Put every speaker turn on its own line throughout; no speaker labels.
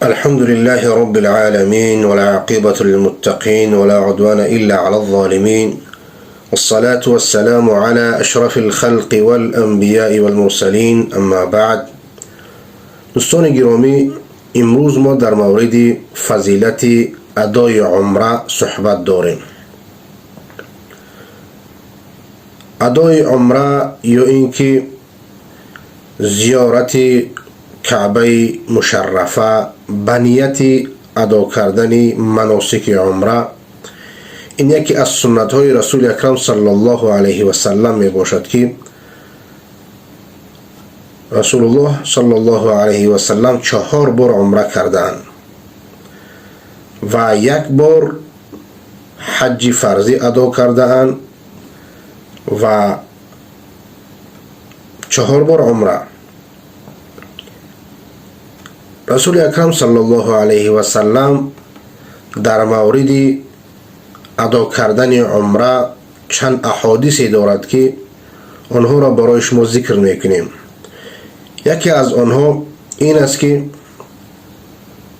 الحمد لله رب العالمين، والعاقبة للمتقين، ولا عدوان إلا على الظالمين، والصلاة والسلام على أشرف الخلق والأنبياء والمرسلين، اما بعد. دوستان گرامی، امروز ما در مورد فضیلت ادای عمره صحبت داریم. ادای عمره یا اینکه زیارت کعبه مشرفه به نیت ادا کردن مناسک عمره، این یکی از سنت های رسول اکرم صلی الله علیه و سلم می باشد که رسول الله صلی الله علیه و سلم 4 بار عمره کردند و 1 بار حج فرضی ادا کردند و 4 بار عمره. رسول اکرم صلی الله علیه و سلم در مورد ادا کردن عمره چند احادیثی دارد که آنها را برای شما ذکر میکنیم. یکی از آنها این است که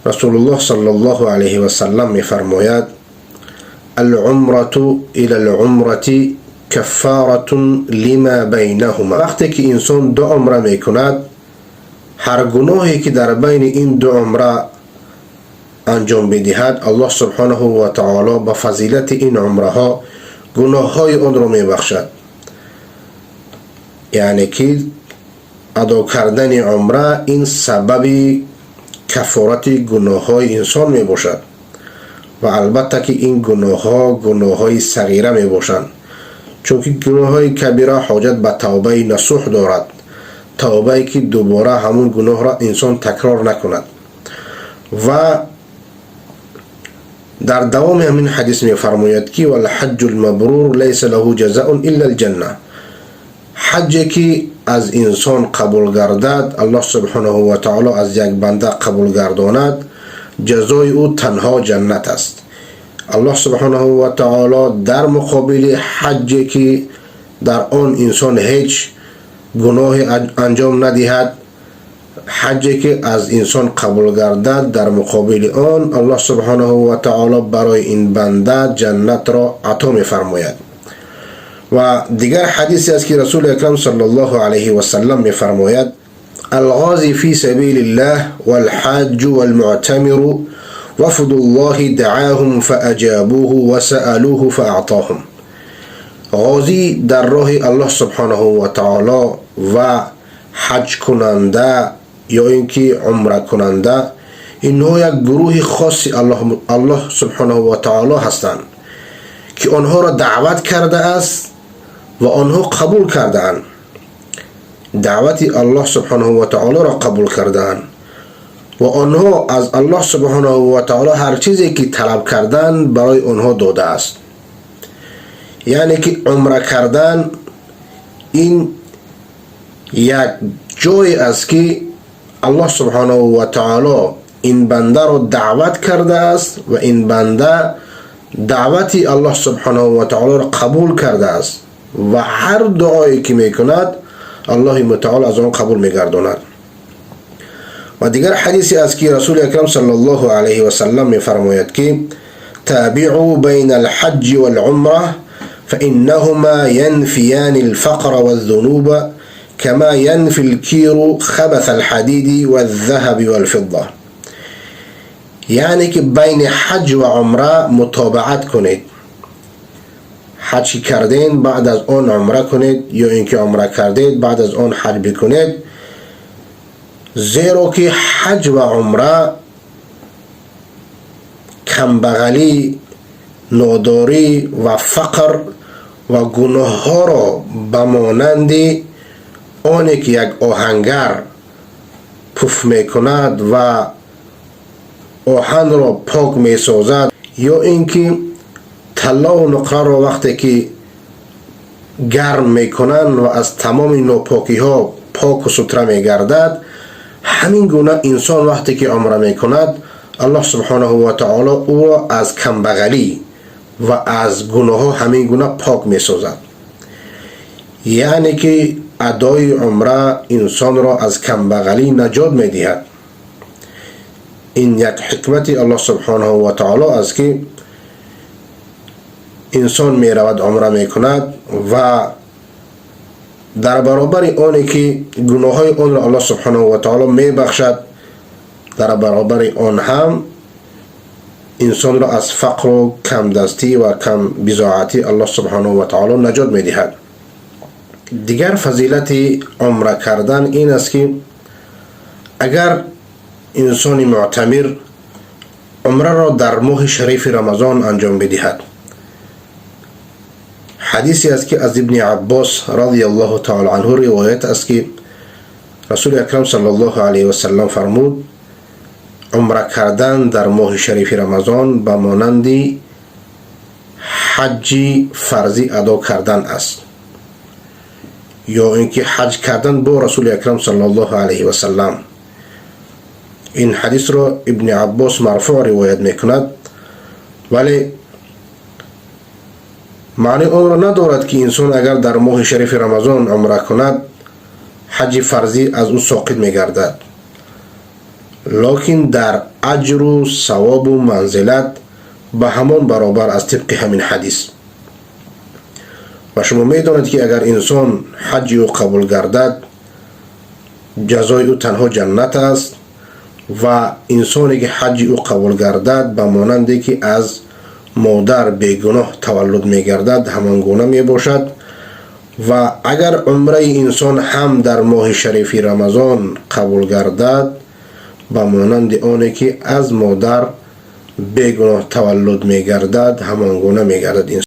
رسول الله صلی الله علیه و سلم میفرماید: العمرة الى العمرة کفارة لما بینهما. وقتی که انسان 2 عمره میکند، هر گناهی که در بین این 2 عمره انجام بدهد، الله سبحانه و تعالی با فضیلت این عمره ها گناه های آن را میبخشد. یعنی که ادا کردن عمره این سبب کفارت گناه های انسان می باشد و البته که این گناه ها گناه های صغیره می باشند، چون که گناه های کبیره حاجت به توبه نصوح دارد، توبه که دوباره همون گناه را انسان تکرار نکند. و در دوام همین حدیث می فرماید که والحج المبرور لیس له جزاء الا الجنه. حجی که از انسان قبول گردد، الله سبحانه و تعالی از یک بنده قبول گرداند، جزای او تنها جنت است. الله سبحانه و تعالی در مقابل حجی که در آن انسان هیچ گناه انجام ندهد، حجی که از انسان قبول گردد، در مقابل آن الله سبحانه و تعالی برای این بنده جنت را عطا می فرماید. و دیگر حدیثی است که رسول اکرم صلی الله علیه و سلم می فرماید: الغازی فی سبیل الله والحاج والمعتمر وفد الله دعاهم فأجابوه وسألوه فأعطاهم. غازی در راه الله سبحانه و تعالی و حج کننده یا اینکه عمره کننده، اینها یک گروه خاصی الله سبحانه و تعالی هستند که آنها را دعوت کرده است و آنها قبول کرده اند. دعوت الله سبحانه و تعالی را قبول کرده اند و آنها از الله سبحانه و تعالی هر چیزی که طلب کردند برای آنها داده است. یعنی که عمره کردن این یک جای است که الله سبحانه و تعالی این بنده را دعوت کرده است و این بنده دعوت الله سبحانه و تعالی را قبول کرده است و هر دعایی که میکند الله متعال از آن قبول میگرداند. و دیگر حدیثی است که رسول اکرم صلی الله علیه و سلم میفرماید که تابعوا بین الحج والعمره فإنهما ينفيان الفقر والذنوب كما ينفي الكير خبث الحديد والذهب والفضة. یعنی که بین حج و عمره متابعت کنید. حج کردین بعد از آن عمره کنید، یا اینکه عمره کردید بعد از آن حج بکنید، زیرا که حج و عمره کمبغلی، ناداری و فقر و گناه ها را به مانند آنی که یک آهنگر پف میکند و آهن را پاک میسازد، یا اینکه طلا و نقره را وقتی که گرم میکنند و از تمام ناپاکی ها پاک و ستره میگردد، همین گونه انسان وقتی که عمره میکند، الله سبحانه و تعالی او را از کمبغلی و از گناه ها همین گونه پاک میسازد. یعنی که ادای عمره انسان را از کمبغلی نجات میدهد. این یک حکمت الله سبحانه و تعالی است که انسان می رود عمره می کند و در برابر آنی که گناه های آن را الله سبحانه و تعالی می بخشد، در برابر آن هم انسان را از فقر و کم دستی و کم بضاعتی الله سبحانه و تعالی نجات می دهد. دیگر فضیلت عمره کردن این است که اگر انسان معتمر عمره را در ماه شریف رمضان انجام بدهد، حدیثی است که از ابن عباس رضی الله تعالی عنه روایت است که رسول اکرم صلی الله علیه و سلم فرمود: عمره کردن در ماه شریف رمضان به مانند حج فرضی ادا کردن است، یا اینکه حج کردن با رسول اکرم صلی الله علیه و سلم. این حدیث را ابن عباس مرفوع روایت میکند، ولی معنی آن را ندارد که انسان اگر در ماه شریف رمضان عمره کند، حج فرضی از او ساقط میگردد، لکن در اجر و ثواب و منزلت به همان برابر از طبق همین حدیث. و شما میدانید که اگر انسان حج او قبول گردد، جزای او تنها جنت است و انسانی که حج او قبول گردد، به مانندی که از مادر بیگناه تولد میگردد، همان گونه می باشد. و اگر عمره انسان هم در ماه شریف رمضان قبول گردد، به مانند آنی که از مادر بیگناه تولد میگردد، همان گونه میگردد.